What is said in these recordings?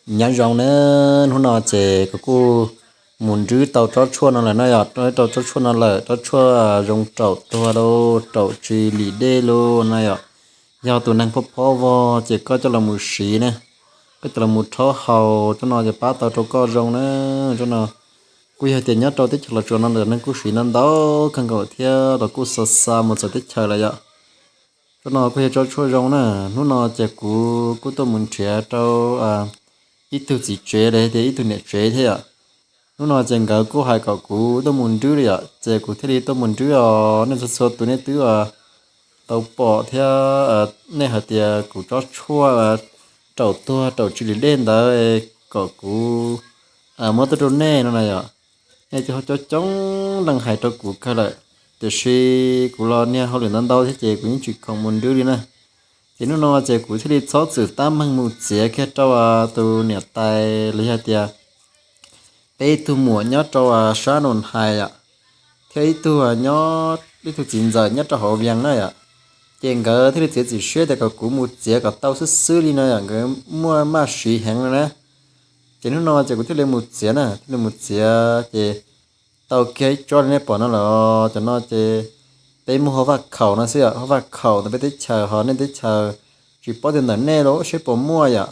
Nyob zoo na, hnub no ces kuv kuj mus nrwb tau tsob tshuaj no lawm no yom, nrwb tau tsob tshuaj no lawm, tsob tshuaj zoo raum tuag lauj, raum tsis lim dej lauj no yom. Yog tus neeg phob phob vog ces koj coj los mus siv na, koj coj los mus rhaub haus, tsob no ces pab tau rau koj zoo na. Tsob no kuj yog tias nyob rau teb chaws Los Tsuas no lawm neeg kuj siv ntau ntau kawg nkaus thiab los kuj xa xa mus txawv teb chaws lawm yom. Tsob no kuj yog tsob tshuaj zoo na. Hnub no ces kuv kuj tuaj mus nrhiav rau ib tug txiv tsev los yog tias ib tug niam tsev thiab yom. Hnub no ces nkawd kuj hais kom kuv tuaj mus nrwb li yom, ces kuv thiaj li tuaj mus nrwb os. Nej txhua txhua tus nej twb tau pom thiab, nej hais tias kuv tsob tshuaj raum tuag raum tsis lim dej ntawd kom kuv muab tuaj rau nej no na yom. Nej cov coob coob leej hais rau kuv kawg lawm, tiam sis kuv los niag hauj lwm ntau ntau thiab ces kuv yeej tsis khoom mus nrwb li na. Ces hnub no ces kuv thiaj li txhob txwm tab meeg mus txiav kiag rau tus niam tais los yog tias peb ib tug muam nyob rau sab Nus Hais yom, thiab ib tug nyob, ib tug txiv ntxawm nyob rau hauv Vias na yom. Ces nkawd thiaj li txiav txim siab tias kom kuv mus txiav kom tau xwb xwb li no yom, nkawd muaj maj siv heev no na. Ces hnub no ces kuv thiaj li mus txiav na, thiaj li mus txiav ces tau kiag ib tsob li nej pom no lawm. Cov no ces peb muaj hauv Vaj Khaum no xwb yom, hauv Vaj Khaum ntawm peb teb chaws, ho nej teb chaws tsis paub tias ntawm nej los seb puas muaj yom.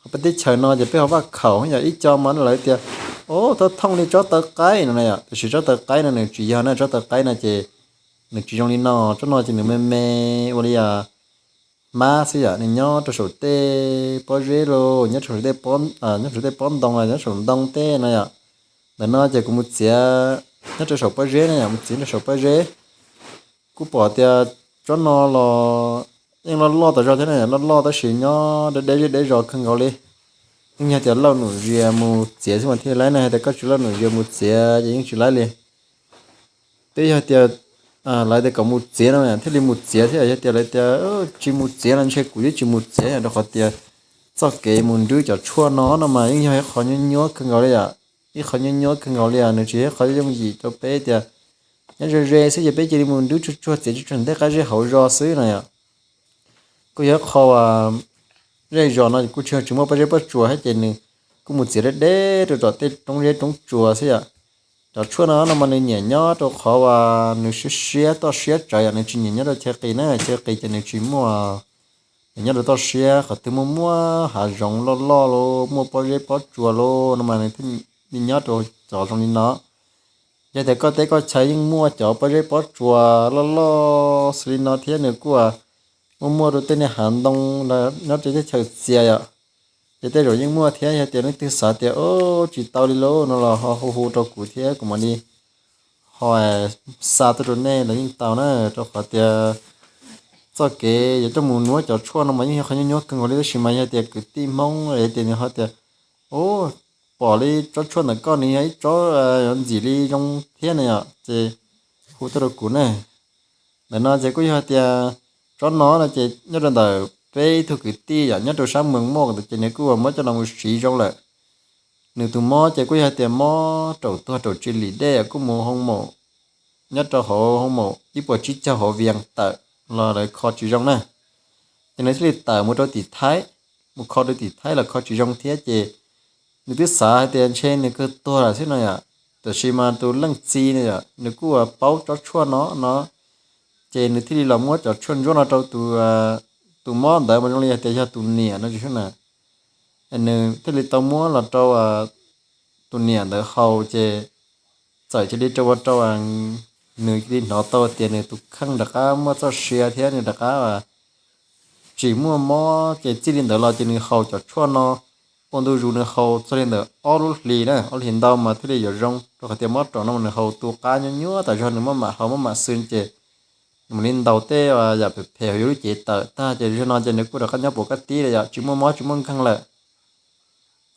Ho peb teb chaws no ces peb hauv Vaj Khaum yog ib co mas lawv tias, o, thooj thooj li tsob taw qaib no na yom, tiam sis tsob taw qaib no nws tsis yog na, tsob taw qaib no ces nws tsis zoo li no, tsob no ces nws me me ua li hmab xwb yom, nws nyob rau saum tej pob zeb los nyob rau saum tej pob, nyob saum tej pob ntoo los nyob saum ntoo tej no yom. Ntawm no ces kuv mus txiav nyob rau saum pob zeb na yom, mus txiav rau saum pob zeb. Kuv pom tias tsob no los yeej loj loj tas zog thiab na, loj loj tab sis nyob deb deb zej deb zos kawg nkaus li. Yeej yog tias Lauj Num Zias mus txiav xwb mas thiaj li laib na, hais tias koj tsis Lauj Num Zias mus txiav ces yeej tsis laib li. Twb yog tias lawv tias kom mus txiav no thiaj li mus txiav thiab, yog tias lawv tias tsis mus txiav no ntshe kuv twb tsis mus txiav, rau qhov tias txoj kev mus nrwb cov tshuaj no no mas yeej yog ib qho nyuab nyuab kawg nkaus li yom. Ib qho nyuab nyuab kawg nkaus li, nws tsis yog ib qho yooj yim rau peb tias nyob ze ze xwb ces peb cia li mus nrwb tsuag tsuag txiav tsuag tsuag ntej qab zeb hauv zos xwb no yom. Kuj yog ib qho zej zos no kuj tsis, tsis muaj pob zeb pob tsuas thiab ces nws kuj mus txiav deb deb rau tom tej roob zeb roob tsuas xwb yom. Cov tshuaj no no mas nws nyiam nyob rau qhov uas nws siab siab toj siab tsawv yom, nws tsis nyiam nyob rau chaw qis na, chaw qis ces nws tsis muaj. Nws nyob rau toj siab qhov twg muaj muaj hav zoov loj loj los muaj pob zeb pob tsuas los no mas nws thiaj li nyob rau cov zoo li no. Yog tias koj teb koj chaw yeej muaj cov pob zeb pob tsuas loj loj xws li no thiab nws kuj muaj muaj rau tej niag hav ntoo nyob rau teb chaws txias yom, ces tej zaum yeej muaj thiab. Yog tias leej twg xav tias o tsis tau li lauj no los ho hu hu rau kuv thiab kuv mam li ho xa tuaj rau nej los yeej tau na, rau qhov tias txoj kev yuav coj mus nuab cov tshuaj no mas yeej yog qhov nyuaj nyuab kawg nkaus li, tab sis mas yog tias kwv tij Hmoob es tias nws ho tias o pom li tsob tshuaj ntawm koj nws yog ib tsob yuav ntxim li zoo thiab na yom, ces hu tuaj rau kuv na. Ntawm no ces kuj yog tias tsob no no ces nyob rau ntawm peb ib tug kwv tij yom, nyob rau sab Moos Moj ntawd ces nws kuj muab coj los mus siv zoo lawm. Nws tus mob ces kuj yog tias mob raum tuag raum tsis lim dej, kuj mus hoo maum, nyob rau hauv hoo maum ib puas tsib caug hauv Vias tawm los lawv kho tsis zoo na. Ces nws thiaj li tawm mus rau tim Thaib, mus kho rau tim Thaib los kho tsis zoo thiab ces nws twb xav hais tias ntshe nws kawg tuag lawm xwb no yom. Tab sis mas tus leej txiv no yom, nws kuj paub tsob tshuaj no no, ces nws thiaj li los muab cov tshuaj ntsuab no rau tus, tus mob ntawd mas zoo li hais tias yog tus niam no tsis xwb na. Nws thiaj li tau muab los rau tus niam ntawd haus ces txawm cia li rau ua rau nws cia li hnov tau tias nws tus kheej rov qab muaj txoj sia thiab nws rov qab tsis muaj mob. Ces txij li ntawd los ces nws haus cov tshuaj no ua ntu zus, nws haus txog li ntawm ob lub hlis na, ob lub hlis ntau mas thiaj li yuav zoo, rau qhov tias mob raum no mas nws haus tu qab nyuab nyuab tas zog, nws maj mam haus maj mam xwb ces nws mam li ntaus tej yam phem phem hauv yus lub cev tawm tag ces zaum no ces nws kuj rov qab nyob puas kab tib li yom, tsis muaj mob tsis muaj nkeeg lawm.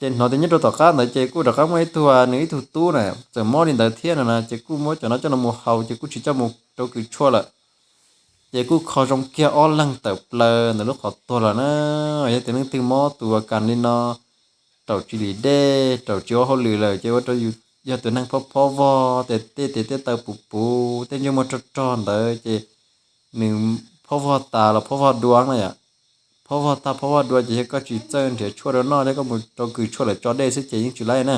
Ces hnov tias nyob rau tom qab ntawd ces kuj rov qab muaj ib tug, nws ib tug tub na txawm mob li ntawd thiab no na, ces kuj muab cov no coj los mus haus ces kuj tsis coj mus rau kws tshuaj lawm. Ces kuj kho zoo kiag ob leeg tawm plaws ntawm lub qhov tuag lawm na. Yog tias leej twg mob tus a kas li no, raum tsis lim dej, raum tsis ua hauj lwm lawm ces ua rau yus yog tus neeg phob phob vog, tej tes tej taw puv puv, tej ntsej muag rog rog ntawd ces nws phob vog tas los phob vog dua na yom. phob vog tag phob vog dua ces yog koj tsis txawj nrhiav tshuaj rau noj thiab koj mus rau kws tshuaj lawm tso dej xwb ces yeej tsis laib na.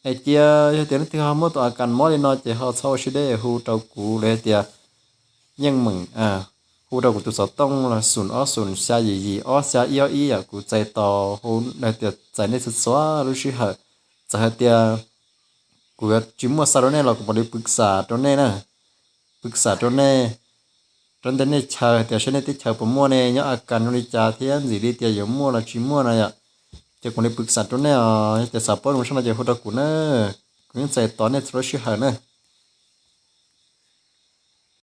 Es cia yog tias leej twg ho muaj tus a kas mob li no ces ho txhob ua siab deb, hu rau kuv los yog tias yeej meem, hu rau kuv tus xov tooj los xoom ob xoom xya yim yim ob xya ib ob ib yom, kuv txais tos hu, tias txais nej txhua txhua lub sij hawm. Txawm hais tias kuv yuav tsis muaj xa rau nej los kuv mam li pw xam rau nej na, pw xam rau nej, rau ntawm nej chaw hais tias saib nej teb chaws puas muaj ne, nyob a kas zoo li cas thiab ntxim li tias yuav muaj los tsis muaj na yom. Ces kuv mam li pw xam rau nej os, yog tias xav paub zoo li cas no ces hu rau kuv na, kuv yeej txais tos nej txhua lub sij hawm na.